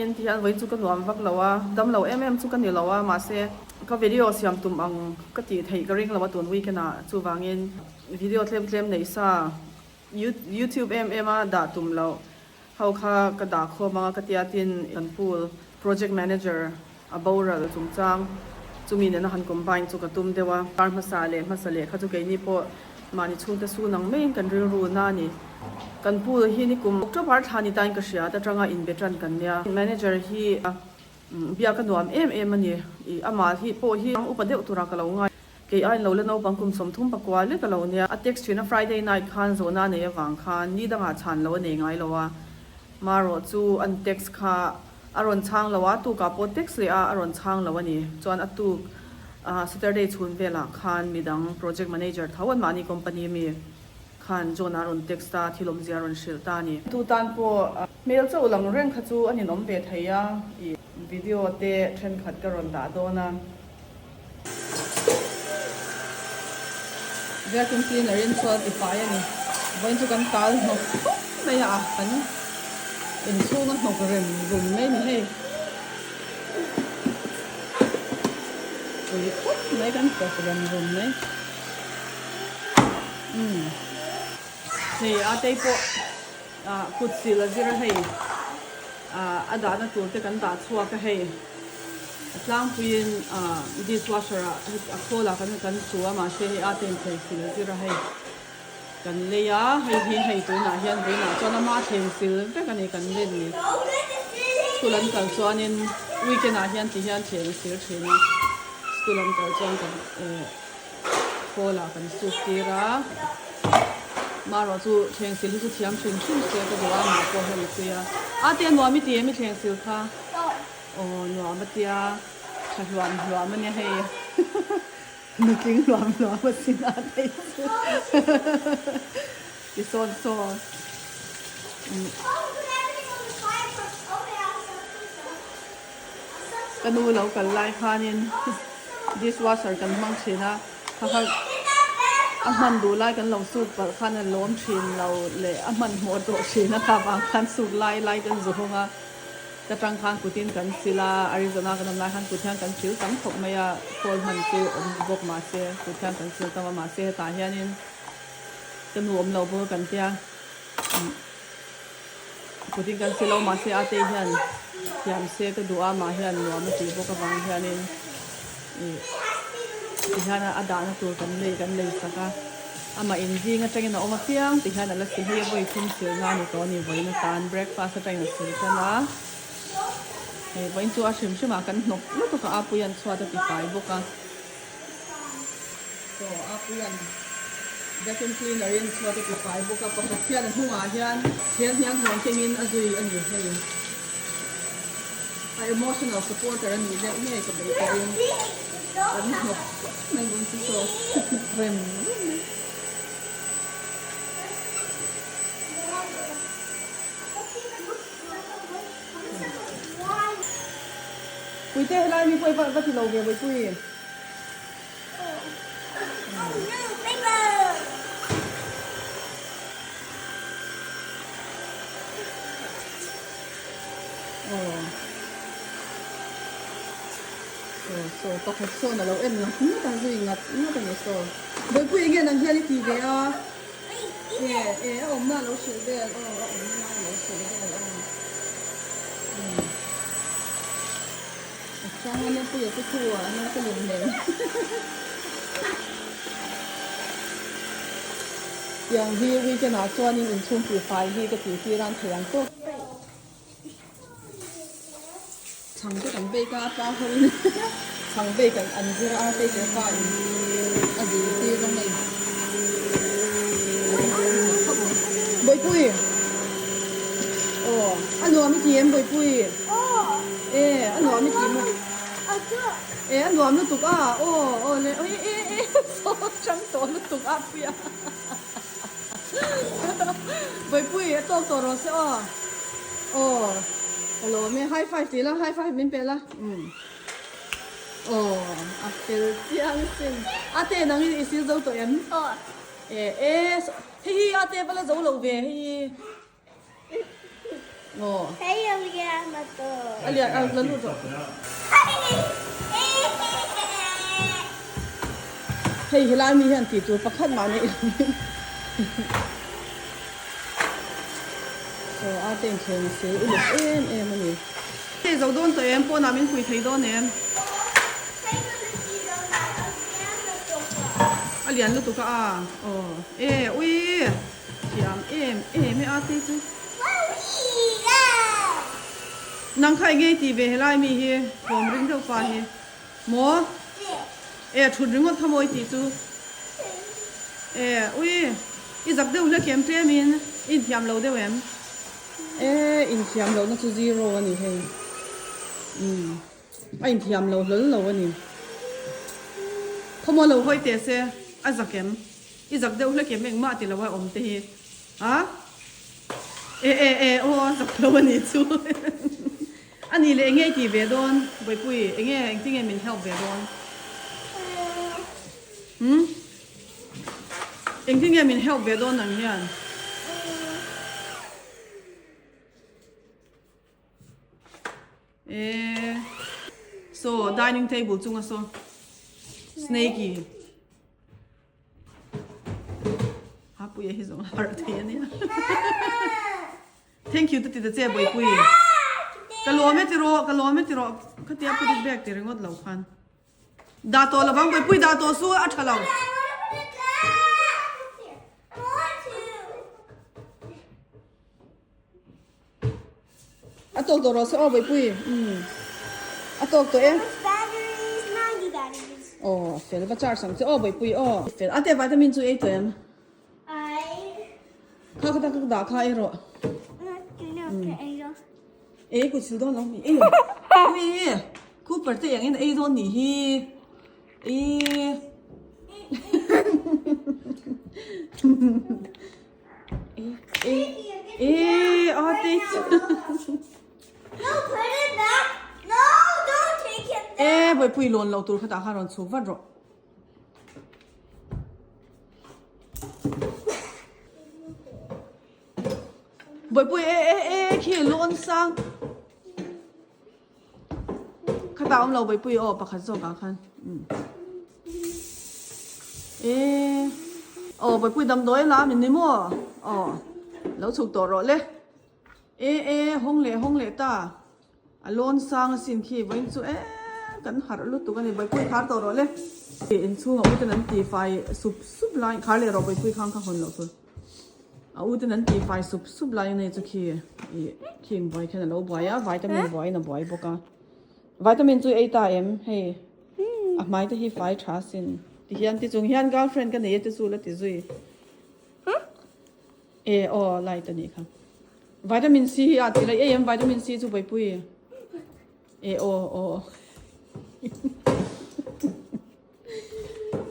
Ti hian vawiin chu ka nuam vak lo a, dam lo em em chu ka ni lo a, mahse ka video siam tum ang ka tih theih ka ring lo a tun weekend ah chuvangin video tlem tlem neih sa YouTube em em a dah tum loh ho kha ka dah khawm ang a ka tia tin kan pool project manager a boral chungchang chumi nena han combine chu ka tum deuh a, kar hmasa leh hmasa leh kha chu keini pawh Mahni chhungte su nang maiin kan rilru na a ni. Kan pool hi nikum October thla ni tain ka hria ta tanga inbe tan kan nia. Manager hi biak a nuam em em a ni. I amah hi pawh hi upa deuh tura ka lo ngai. Kei aiin lo la naupang kum 39 lek a lo nia. A text thin a Friday night khan zawhna a nei avang khan ni dangah chhan lo a nei ngai lo a. Marawh chu an text kha A rawn chhang lo a, tukah pawh text leh a, a rawn chhang lo a ni. Chuan a tuk Saturday chhun velah khan midang project manager tho an mahni company mi khan John a rawn text a, thil awmzia a rawn hrilh ta a ni. Tu tan pawh hmel chauh lang reng kha chu a ninawm ve thei a, i video te thenkhat ka rawn dah dawn a. Vacuum cleaner in chuan ti fai a ni. Vawiin chu kan tal hnawk khawp mai a, kan inchhung a hnawk rem rum mai a ni hei. Ui khawp mai kan hnawk rem rum mai. Umm hei a tei pawh ah kut sil a zir a hei ah a dahna tur te kan dah chhuak a hei. A tlangpuiin dishwasher ah a khawl ah kan kan su a mahse hei a ten thleng sil a zir a hei kan lei a hei hi hei tunah hian vawiinah chuan ama thleng sil vek a ni kan len ni school an kal chuanin weekend ah hian ti hian thleng a sil thin a school an kal chuan kan eh khawl ah kan suk tir a marawh chu thleng sil hi chu thiam hrim hrim se ka duh a mah pawh hian a tui a a te nuam i ti em i thleng sil kha. Aw nuam a tia, tha hluam hluam a nia hei nutling hluam hluam a sin a thei chu ti sawn sawn. Ka nu lo kal lai khanin dishwasher kan hmang thin a, kha kha a hman duh lai kan lo suk palh khan a lawm thin lo leh a hmanhmawh tawh thin a kha vang khan suk lai lai kan zu hawng a. Ka tang khan kutin kan sil a, Arizona kan awm lai khan kut hian kan sil tam khawp mai a, khawl hman chu awm bawk mahse kut hian kan sil tam a, mahse hetah hianin ka nu awm lo bawk a kan tia kutin kan sil lo mahse a te hian thiam se ka duh a mah hian nuam a tih bawk avang hianin ih ti hian a dahna tur kan lei kan lei sak a. Amah in zing atangin a awm apiang ti hian a la si hei a vawi thum silna a ni tawh a ni vawiin atan breakfast atangin a sil tan a hei vawiin chu a hrim hrim ah kan hnawk lutuk a apui an chhuat a ti fai bawk a chaw apui an vacuum cleaner in chhuat a ti fai bawk a pakhat hian a hnungah hian thel hniang hnuang kengin a zui a ni hei a emotional supporter a nih deuh ngei ka beih ka ring kan hnawk khawp mai vawiin chu saw rem rem mai. Puite helai mi pawh i va ti lo ve Bawihpui. Aw Saw saw pakhat sawn a lo en ngat ngat a zui ngat ngat a ni saw. Bawihpui enge nang hian i ti ve a? E e a awmna a lo hrilh vel aw a awmna a lo hrilh vel aw. Umm A chang a Mapuia chu thu ah a nasa lem hle. Tiang hi weekend ah chuanin inchhung tihfai hi ka tih tir a an thei ang tawk. Chhang te kan bake a, pa ho in chhang bake an an zir a, hei te pa in a zirtir a hei. Bawihpui! Aw, a nuam i ti em Bawihpui? E, a nuam i ti maw? E, a nuam lutuk a, aw, aw le, e, e, e, saw chang tawh lutuk a puia. Bawihpui a tawk tawh rawh se aw. Aw ka lawm e high five tih la high five min pe la umm aw a fel chiang sin a te nang in i sil zo tawh em e e hei hi a te va la zo lo ve hei hi. Aw. A lian a la lut rawh. Hei helai mi hian tih tur pakhat mah nei lovin Saw a te inthleng a sil uluk em em a ni. Hei zo dawn tawh em? Pawnah min pui thei dawn em? A lian lutuk a a aw e ui thiam em em e a te chu. Nang kha enge i tih ve helai mi hi thawm ring deuh pa hi maw e thut ringawt kha maw i tih chu e ui i zak deuh hlek em tlem in i inthiam lo deuh em e inthiam loh na chu zero a ni hei umm a inthiam lo hlawl lo a ni khawmaw lo hawi teh se a zak em i zak deuh hlek em engmah ti lo a awm te hi a. E e e aw a zak lo a nih chu a nih leh enge i tih ve dawn Bawihpui enge engtin nge min help ve dawn hmm engtin nge min help ve dawn nang hian. E saw dining table chunga saw snakey. Ha puia hi zawng harh thei a nia. Thank you te ti ta che Bawihpui. Ka lawm e tiraw, ka lawm e tiraw. Khatia put it back ti ringawt lo khan. Dah tawh lovang Bawihpui dah tawh su a tha lo. A tawk tawh rawh se aw Bawihpui. Umm. A tawk tawh e. Aw fel va charge ang che aw Bawihpui aw. Fel a te vitamin chu ei tawh em? Kha kha ta ka dah kha ei rawh. Ei kut sil dawn lo mi. Ei. Ui. Cooper te engin ei dawn nih hi. Ei. E Bawihpui lawn lo tur kha tah khan rawn chhuk vat rawh. Bawihpui e e e khi lawn sang. Khatah awm lo Bawihpui aw pakhat zawk ah khan. E aw Bawihpui damdawi a la min ni maw? Aw lo chhuk tawh rawh le. E e hawng leh hawng leh ta. A lawn sang asin khi vawiin chu e kan harh lutuk a ni Bawihpui khar tawh rawh le. Inchhungah uten an tihfai sup sup lai khar leh rawh Bawihpui khang kha hawn loh tur. A u ten an tih fai sup sup lai a nei chu khi ih khi eng buai khian a lo buai a vitamin buaiin a buai bawk a vitamin chu ei ta em hei a hmai te hi fai tha sin ti hian ti chung hian girlfriend ka nei a te chu la ti zui e aw light a nih kha vitamin C hi a ti la ei em vitamin C chu buaipui e aw aw.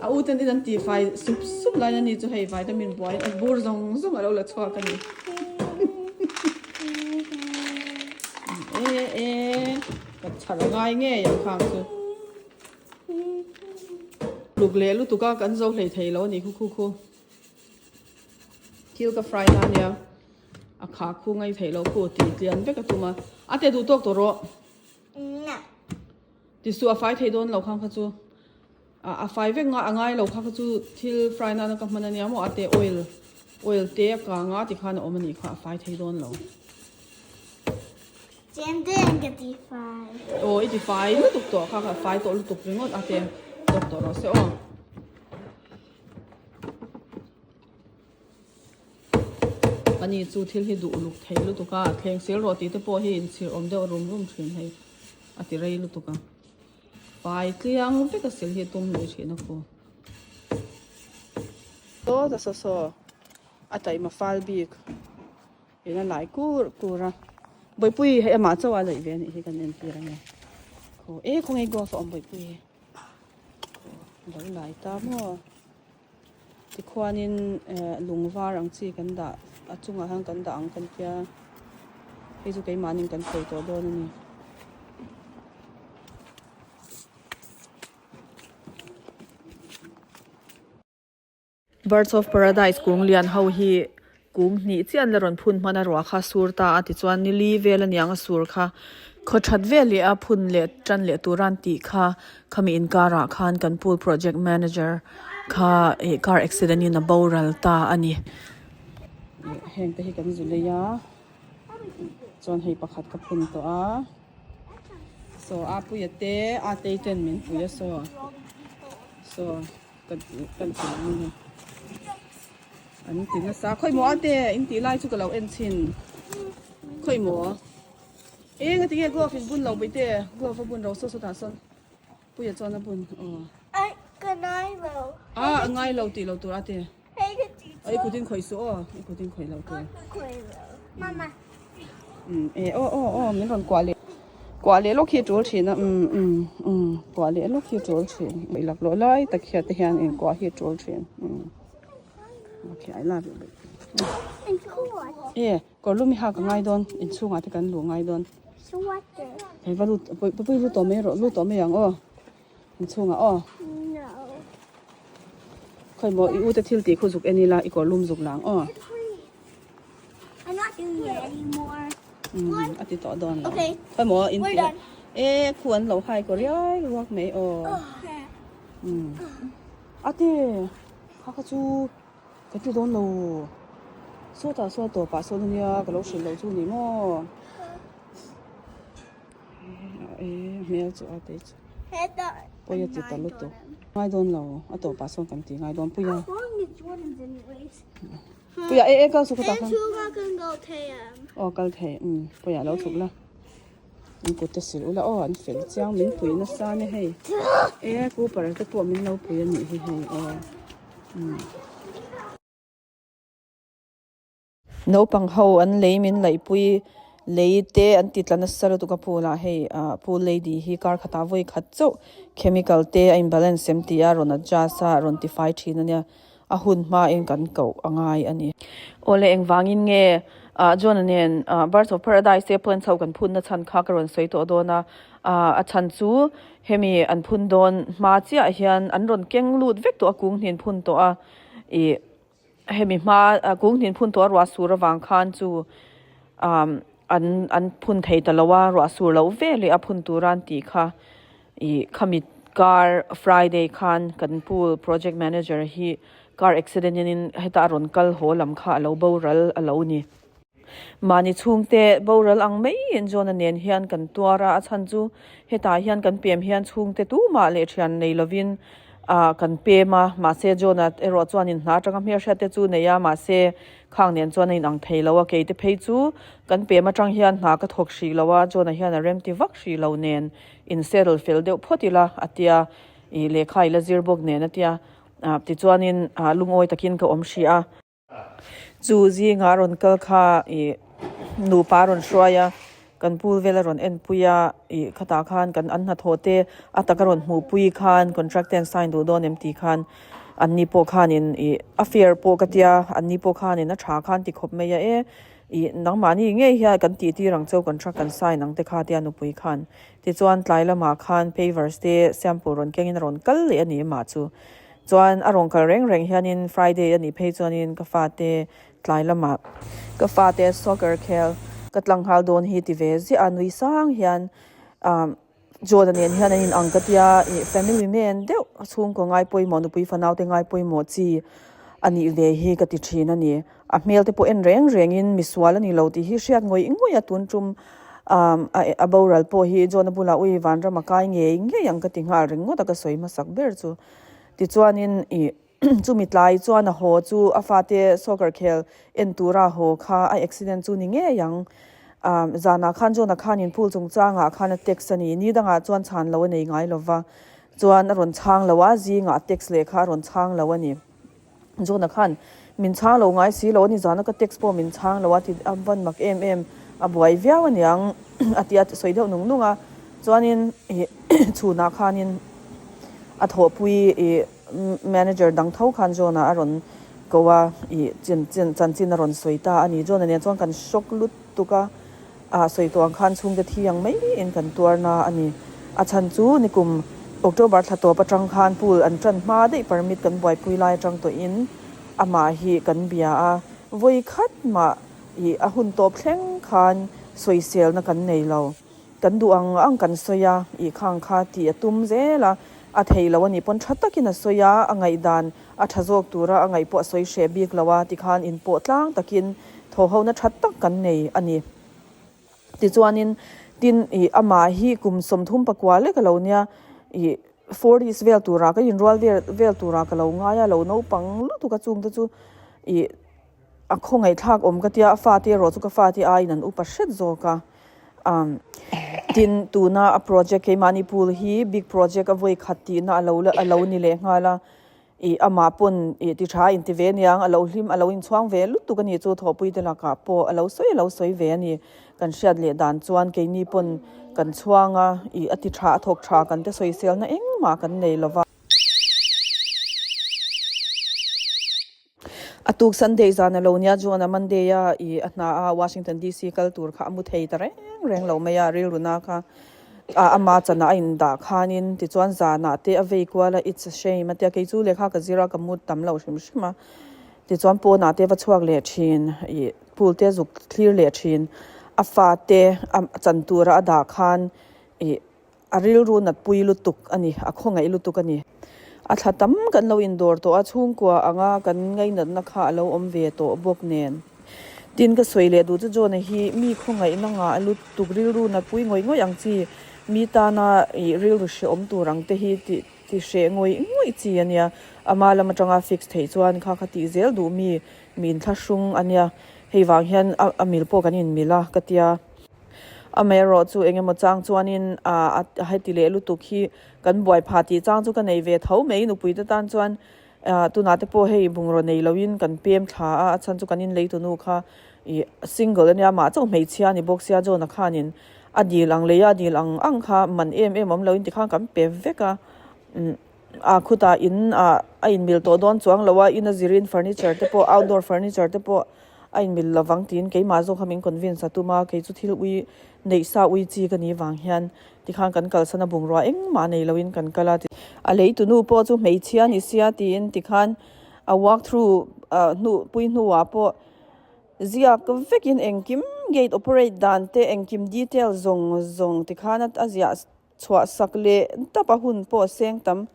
A u ten in an tih fai sup sup lai a ni chu hei vitamin buai a bur zawng zawng a lo la chhuak a ni. E e ka chhar ngai ngei ang khang chu. Luk leh lutuk a kan zo hlei thei lo a ni khu khu khu. Thil ka fry na ania a kha khu ngai thei lo khu tih tlian vek a tum a. A te duh tawk tawh rawh. Tisuh a fai thei dawn lo khang kha chu a fai vek nga a ngai lo kha kha chu thil fry nana ka hman ania maw a te oil oil te a kang a tikhan a awm anih kha a fai thei dawn lo. Chen ten ka ti fai. Aw i ti fai lutuk tawh kha kha fai tawh lutuk ringawt a te tawk tawh rawh se aw. Ani chu thil hi duh uluk thei lutuk a, thleng sel rawh tih te pawh hi inchhir awm deuh rum rum thin hei a ti rei lutuk a. Fai tliang vek a sil hi tum lui thin a khu. Saw ta saw saw a taima fal bik in a lai kur kur a. Bawihpui hei amah chauh a laih ve anih hi kan entir ange. Khaw e khawnge golf a awm bawihpui hi. Khaw lo lai ta maw. Tikhuanin lung var ang chi kan dah a chungah hian kan dah ang kan tia hei chu keimahni kan sawi tawh dawn a ni. Birds of paradise kung lian ho hi. Kung hnih chiah an la rawn phun hman a ruah kha a sur ta a tichuan nili vel aniang a sur kha khaw that vel leh a phun leh tan leh tura an tih kha khami inkarah khan kan pool project manager kha ih car accident in a boral ta a ni. Heng te hi kan zu lei a chuan hei pakhat ka phun tawh a saw a puia te a tei ten min pui a saw saw kan kan chhun ang a ni. An ti nasa khawi maw ate in tih lai chu ka lo en chhin khawi maw eng a tinge glove in bun lo pui te glove a bun ro saw saw tah sawn puia chuan a bun aw Ai ka ngai lo a a ngai lo tih lo tur ate hei ka ti i kut in khawih suh aw i kut in khawih lo tur mama um e aw aw aw min rawn kuah leh kuah leh lawk hi a tul thin a um um um kuah leh lawk hi a tul thin i laklawh lai tak hian te hian inkuah hi a tul thin um. Okay, I love you. E, kawr lum i hak a ngai dawn, inchhungah te kan luh ngai dawn. Hei va lut, pui lut tawh mai rawh, lut tawh mai ang aw. Inchhungah aw. Khawi maw, i u te thil tih khu zuk en ila, i kawr lum zuk lang aw. A ti tawh dawn lo. Khawi maw, in ti. E, khu an lo hai kaw riai ruak mai aw. A ti. Kha kha chu ka ti dawn lo sawtah sawn tawpah sawn ania ka lo hrilh loh chu ni maw e hmel chu a tei chu pawi a ti ta lutuk ngai dawn lo a tawpah sawn kan ti ngai dawn puia puia e e kal suh khutah khan aw kal thei um puia lo chhuk la. An kut te sil ula aw an fel chiang min pui nasa a ni hei e cooper te pawh min lo pui a nih hi hei aw umm. Naupang ho an lei min laihpui lei te an ti tla nasa lutuk a pool ah hei ah pool lady hi kar khatah vawi khat chauh chemical te a in balance em tih a rawn adjust a rawn tifai thin a nia. a hun hmain kan koh a ngai a ni. Awle engvangin nge ah John-a nen ah Birds of Paradise te plants ho kan phunna chhan kha ka rawn sawi tawh dawn a, ah a chhan chu hemi an phun dawn hma chiah hian an rawn keng lut vek tawh a kung hnin phun tawh a ih hemi hma kung hnin phun tawh a ruah sur avang khan chu ah an an phun thei ta lo a ruah sur loh ve leh a phun tura an tih kha. Ih khami car Friday khan kan pool project manager hi car accident in heta a rawn kal haw lam kha a lo boral a lo ni. Mahni chhungte boral ang mai in John-a nen hian kan tuar a, a chhan chu hetah hian kan pem hian chhungte tumah leh thian nei lovin ah kan pem a, mahse John-a erawh chuan in hna atanga hmelhriat te chu nei a, mahse Khang nen chuan a inang thei lo a, keite phei chu kan pem atang hian hna ka thawk hrih lo a, John-a hian a remti vak hrih lo nen in settle fel deuh phawt ila a tia, ih lehkha ila zir bawk nen a tia, ah tichuanin ah lungawi takin ka awm hrih a. Chu zingah a rawn kal kha ih nupa a rawn hruai a, kan pool vel a rawn enpui a, ih khatah khan kan an hnathawh te a taka rawn hmuhpui khan contract te an sign duh dawn em tih khan an ni pawh khanin ih a fair pawh ka tia an ni pawh khanin a tha khan ti khawp mai a e ih nangmahni ngei hian kan tih tir ang cheu contract kan sign ang te kha tia nupui khan tichuan tlai lamah khan pavers te sample rawn kengin a rawn kal leh a ni mah chu chuan a rawn kal reng reng hianin Friday a nih phei chuanin ka fate Tlai lamah ka fate soccer khel ka tlanghal dawn hi ti ve ziah a, nui sang hian ah John-a nen hian an inang ka tia ih family man deuh chhungkaw ngai pawimawh nupui fanau te ngai pawimawh chi a nih ve hi ka ti thin a ni. A hmel te pawh en reng rengin misual a ni lo tih hi hriat ngawih ngawih a tun tum ah a boral pawh hi John-a bulah ui vanram a kai ngei ngei ang ka ti nghal ringawt a ka sawi hmasak ber chu. Tichuanin ih. Chumi tlai chuan a haw chu a fate soccer khel en tura haw kha a accident chu ni ngei ang. Zanah khan John-a khanin pool chungchangah khan a text a ni. Ni dangah chuan chhan lo a nei ngai lo va, chuan a rawn chhang lo a, zingah a text leh kha a rawn chhang lo a ni. John-a khan min chhang lo ngai si lo a ni, zana ka text pawh min chhang lo a ti a van mak em em, a buai viau a niang a ti a sawi deuh nung nung a. Chuanin chhunah khanin a thawhpui ih. Manager dang tho khan John-a a rawn ko a, ih chin chin chanchin a rawn sawi ta a ni. John-a nen chuan kan shock lutuk a, ah sawi tawh ang khan chhungte thi ang mai in kan tuar na a ni. A chhan chu nikum October thla tawp atang khan pool an tan hma daih permit kan buaipui lai atang tawhin amah hi kan bia a. Vawi khat mah ih a hun tawp thleng khan sawiselna kan nei lo. Kan duh ang ang kan sawi a, ih khang kha tih a tum zel a, a thei lo a nih pawn tha takin a sawi a, a ngaihdan a tha zawk tura a ngaih pawh a sawi hreh bik lo a, tikhan inpawh tlang takin thawhhona tha tak kan nei a ni. Tichuanin tin ih amah hi kum 34 lek a lo nia ih forties vel turah ka inrual vel vel turah ka lo ngai a, lo naupang lutuk a chungte chu ih a khawngaihthlak awm ka tia a fate erawh chu ka fate aiin an upa hret zawk a umm tin tuna a project keimahni pool hi big project a vawi khat tihna a lo la a lo ni leh nghal a ih amah pawn ih ti tha inti ve aniang a lo hlim a lo inchhuang ve lutuk a ni chu thawhpui te lakah pawh a lo sawi a lo sawi ve a ni kan hriat leh dan chuan keini pawn kan chhuang a ih a ti tha a thawk tha kan te sawiselna engmah kan nei lova. A tuk Sunday zan a lo nia John a Monday a i a hna a Washington DC kal tur kha a mu thei ta reng reng lo mai a rilruna kha a ama chana a indah khanin tichuan zanah te a vei kual a it's a shame a tia kei chu lehkha ka zir a ka mu tam lo hrim hrim a tichuan pawnah te va chhuak leh thin ih pool te zuk thlir leh thin a fate a chan tura a dah khan ih A rilru natpui lutuk a ni, a khawngaih lutuk a ni. A thla tam kan lo indawr tawh a, chhungkua anga kan ngainatna kha a lo awm ve tawh bawk nen. Tin, ka sawi leh duh chu John-a hi mi khawngaihna ngah lutuk, rilru natpui ngawih ngawih ang chi, mi tana ih rilru hrehawm tur ang te hi tih ti hreh ngawih ngawih chi a nia. Ama lam atanga fix theih chuan kha kha tih zel duh mi, mi inthlahrung a nia. Hei vang hian a mil pawh kan inmil a, ka tia. Amaherawh chu eng emaw chang chuanin a heti leh lutuk hi kan buai phah tih chang chu ka nei ve tho mai. Nupui te tan chuan tunah te pawh hei bungraw nei loin kan pem thla a, a chhan chu kan inlei tunu kha ih single a nia mah chauh hmeichhia a ni bawk sia John-a khanin a dil ang lei a dil ang ang kha man em em awm loin tikhan kan pe vek a. A khutah in ah a inmil tawh dawn chuang lo a, in a zirin furniture te pawh outdoor furniture te pawh a inmil lovang tiin keimah zawk kha min convince a tum a, kei chu thil ui neih sa ui chi ka nih vang hian tikhan kan kalsan a bungrua engmah nei loin kan kal a. A leitunu pawh chu hmeichhia ni sia tiin tikhan a walk through ah hnu pui hnuah pawh ziak vekin engkim gate operate dan te engkim detail zawng zawng tikhan a ziah Chhuah sak leh tap a hun pawh a seng tam.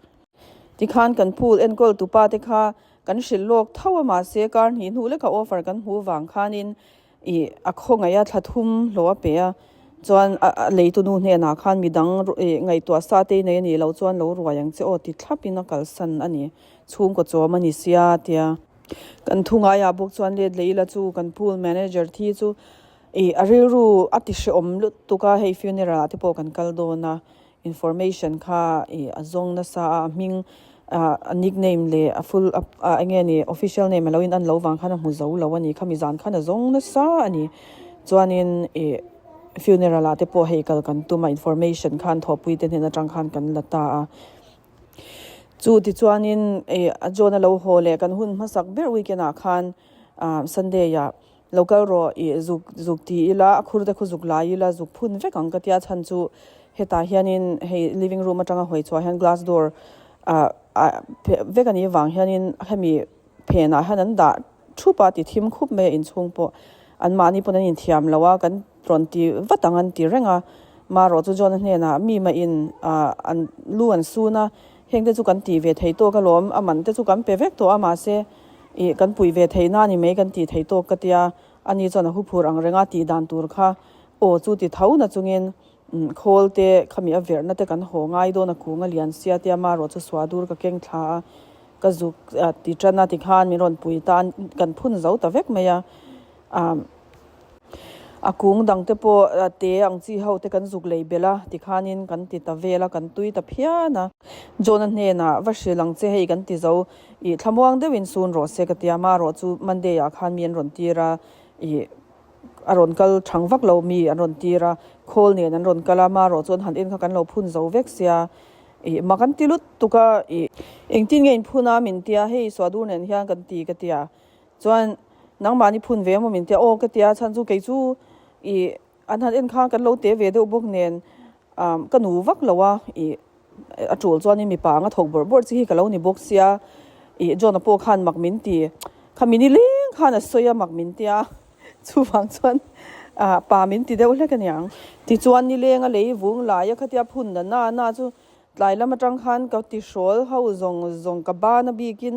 Tikhan kan pool enkawl tupa te kha kan hrilh lawk tho a mahse kar hnih hnu leka offer kan hmuh vang khanin ih a khawngaih a thla thum hlawh a pe a chuan a leitu nu hnenah khan midang ih ngaihtuah sa te nei a nih loh chuan lo ruai ang che aw ti thlapin a kalsan a ni. Chhungkaw chawm a ni sia tia kan thu ngaiah bawk chuan let leh ila chu kan pool manager thi chu Ih a rilru a ti hrehawm lutuk a, hei funeral ah te pawh kan kal dawn a, information kha ih a zawng nasa a, a hming ah a nickname leh a full ah eng nge ni official name a lo in an lo vang khan a hmu zo lo a ni, khami zan khan a zawng nasa a ni. Chuanin ih funeral ah te pawh hei kal kan tum a, information khan thawhpui te hnen atang khan kan la ta a. Chu tichuanin ih a John a lo haw leh kan hun hmasak ber weekend ah khan ah Sunday ah Lo kal rawh ih zuk zuk ti ila a khur te khu zuk lai ila zuk phun vek ang ka tia chhan chu hetah hianin hei living room atanga hawi chhuah hian glass door ah ah vek a nih vang hianin hemi phenah hian an dah thup a ti thim khup mai a inchhung pawh anmahni pawn an inthiam lo a kan rawn ti vat ang an ti reng a marawh chu John-a hnenah mi mah in ah an lu an sun a heng te chu kan tih ve thei tawk alawm a man te chu kan pe vek tawh a mahse Ih, kan pui ve thei na ni mai kan tih thei tawk ka tia, ani chuan a huphur ang renga tih dan tur kha aw chu ti tho na chungin khawl te khami a verhna te kan haw ngai dawn a kung a lian sia tia marawh chu suah dur ka keng thla a, ka zuk ti tan a tikhan min rawn pui tan kan phun zo ta vek mai a. A kung dang te pawh te ang chi ho te kan zuk lei belh a, tikhanin kan ti ta vel a, kan tui ta phian a. John-a hnenah va hrilh ang che hei kan ti zo, ih thlamuang deuhin sun rawh se ka ti a, marawh chu Monday ah khan mi an rawn tir a, ih a rawn kal thang vak lo mi an rawn tir a, khawl nen an rawn kal a, marawh chuan han en kha kan lo phun zo vek sia, ih mak an ti lutuk a, ih engtin nge in phun a min tia hei Suahdur nen hian kan ti ka ti a, Chuan nangmahni phun ve emaw min tia aw ka tia chhan chu kei chu ih an han en khan kan lo te ve deuh bawk nen ah ka nu vak lo a ih a tul chuanin mipa anga thawk bawrh bawrh chi hi ka lo ni bawk sia ih John-a pawh khan mak min ti kha mi ni leng. khan a sawi a mak min tia chuvang chuan ah pa min ti deuh hlek aniang. Tichuan nileng a lei vung lai a khatia phun na na na chu tlai lam atang khan ka ti hrawl ho zawng zawng ka ban a bikin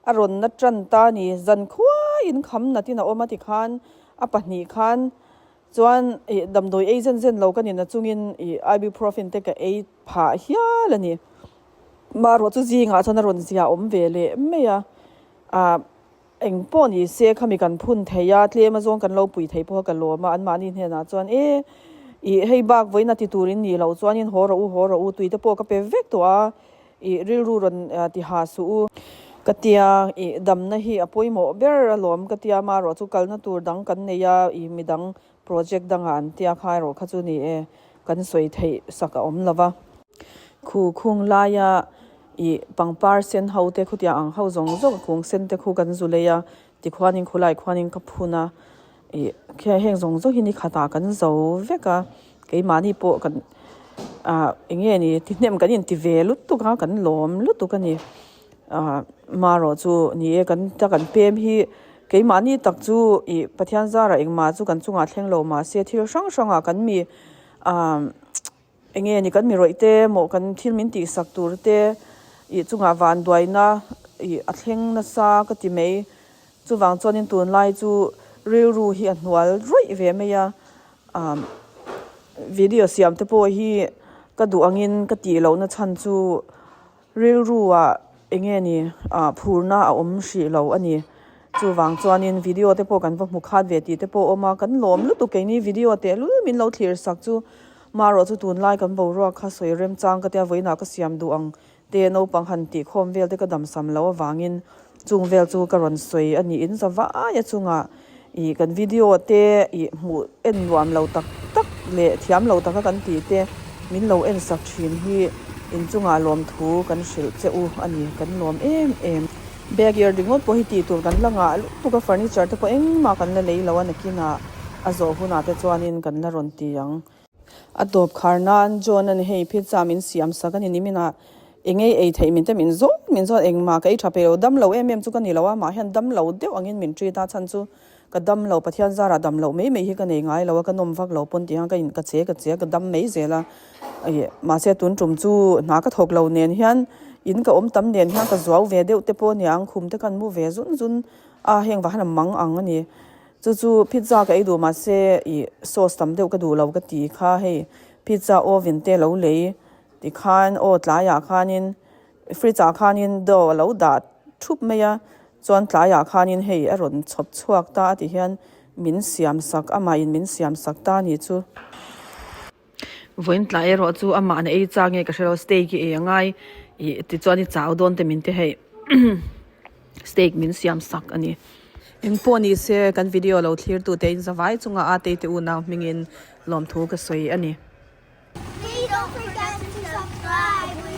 a rawn na tan ta a ni. Zan khuaiin kham natin a awm a tikhan a pahnih khan Chuan ih damdawi ei zen zen lo ka ni na chungin ih ibuprofen te ka ei phah hial a ni. Marawh chu zingah chuan a rawn zia awm ve leh mai a, ah eng pawh ni se khami kan phun thei a, tlem a zawng kan lo pui thei pawh a ka lawm a, anmahni hnenah chuan e ih hei bak vawiin a ti turin nih loh chuanin haw rawh u haw rawh u tui te pawh ka pe vek tawh a, Ih rilru rawn ti ha suh u. Ka tia, ih damna hi a pawimawh ber alawm ka tia marawh chu kalna tur dang kan nei a, ih midang project dangah an tia kha erawh kha chu ni e, kan sawi theih sak a awm lo va. Khu khung laia ih pangpar sen ho te khutia ang ho zawng zawng kung sen te khu kan zu lei a, tikhuanin khulai khuanin ka phun a, ih heng zawng zawng hi ni khatah kan zo vek a keimahni pawh kan ah eng nge ni tihnem kan inti ve lutuk a kan lawm lutuk a ni ah marawh chu ni e kan ta kan pem hi keimahni tak chu ih Pathian zarah engmah chu kan chungah thleng lo mahse thil hrang hrangah kan mi ah. Eng nge ni kan mi rawih te maw kan thil min tihsak tur te ih chungah vanduaina ih a thleng nasa ka ti mai. Chuvang chuanin tunlai chu rilru hi a hnual rawih ve mai a, ah video siam te pawh hi ka duh angin ka tih lohna chhan chu Rilru ah eng nge ni ah phurna a awm hrih lo a ni. Chuvang chuanin video te pawh kan va hmu khat ve tih te pawh a awm a, kan lawm lutuk keini video tehlul min lo thlir sak chu marawh chu tunlai kan boruak kha sawi remchang ka tia vawiinah ka siam duh ang te naupang han tih khawm vel te ka damsam loh avangin chung vel chu ka rawn sawi a ni in za vaia chungah ih kan video te ih hmuh en nuam lo tak tak leh thiam lo taka kan tih te min lo en sak thin hi inchungah lawmthu kan hrilh che u a ni kan lawm em em. Backyard ringawt pawh hi tih tur kan la ngah lutuk a furniture te pawh engmah kan la lei lo a nakinah a zawh hunah te chuanin kan la rawn ti ang. A tawp khar nan John an hei pizza min siam sak a ni niminah eng ei ei theih min te min zawt min zawt engmah ka ei tha peih lo dam lo em em chu ka ni lo a mah hian dam lo deuh angin min treat a chhan chu ka dam lo Pathian zarah dam loh mai mai hi ka nei ngai lo a ka nawm vak lo pawn tih hian ka in ka che ka che a ka dam mai zel a ih mahse tun tum chu hna ka thawk lo nen hian in ka awm tam nen hian ka zuau ve deuh te pawh aniang khum te khan mu ve zun zun a heng vah hian a mang ang a ni. Chu chu pizza ka ei duh mahse ih sauce tam deuh ka duh lo ka ti kha hei pizza oven te lo lei tikhan aw tlaiah khanin fridge ah khanin dough a lo dah thup mai a chuan tlaiah khanin hei a rawn chhawp chhuak ta a ti hian min siam sak amahin min siam sak ta a nih chu. Vawiin tlai erawh chu amah na ei chak nge ka hre lo steak hi ei a ngai ih tichuan i chau dawn te min ti hei steak min siam sak a ni. Eng pawh ni se kan video lo thlir tu te in zavai chunga a tei te unau hmingin lawmthu ka sawi a ni. Please don't forget to subscribe.